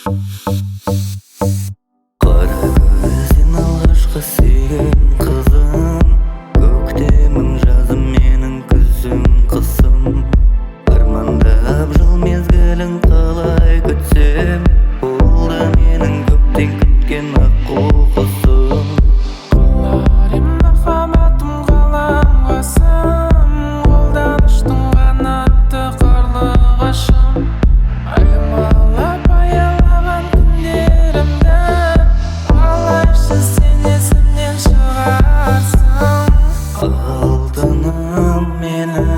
Қара көзден алғашқы сүйген қызым, көктемім, жазым менің, күзім, қысым. Армандап жыл мезгілін қалай күтсем, ол да менің көптен күткен аққу құсым. Қалар ем махаббатым, қаламқасым, қолдан ұштың қанатты қарлығашым. Аймалап аялаған күндерімді, қалайша сен есімнен шығарсың? Алтыным менің,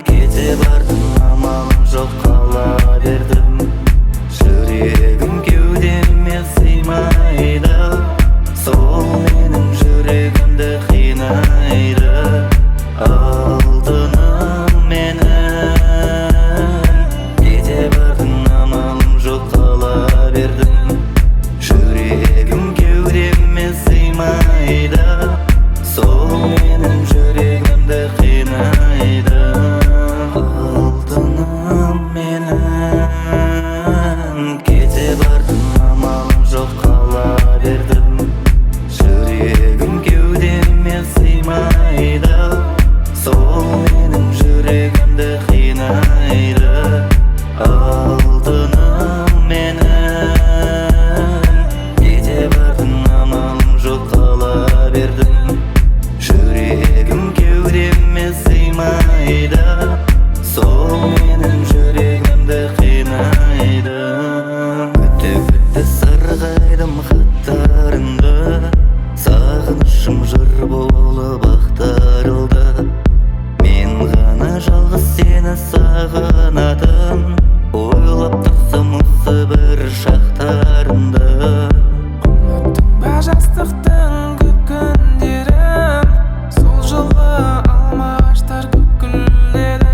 кете бардың, амалым жоқ, қала бердім. Жүрегім кеудеме сыймайды, сол менің жүрегімді қинайды. Алтыным менің, кете бардың, амалым жоқ, қала бердім. Жүрегім кеудеме сыймайды, сол менің жүрегімді қинайды. Алтыным менің, кете бардың, амалым жоқ, қала бердім. Жүрегім кеудеме сыймайды, сол менің жүрегімді қинайды. Алтыным менің, кете бардың, амалым жоқ, қала бердім. Жүрегім кеудеме сыймайды, сол менің жүрегімді қинайды. Күте күте сарғайдым хаттарыңды, сағынышым жыр болып ақтарылды. Мен ғана жалғыз сені сағынатын, ойлап тұрсам осы бір шақтарымды. Ұмыттың ба жастықтың көп күндерін? Сол жылы алма ағаштар көк гүлдеді.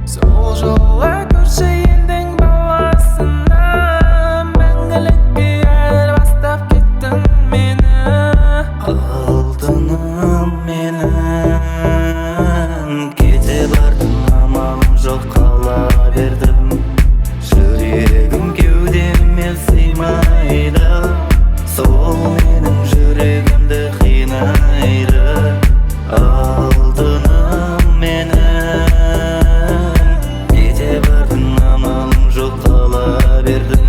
Сол жылы көрші елдің баласына мәңгілікке айырбастап кеттің мені. Алтыным менің, кете бардың, амалым жоқ, қала бердім. Жүрегім кеудеме сыймайды, сол менің жүрегімді қинайды. Алтыным менің, кете бардың, амалым жоқ, қала бердім.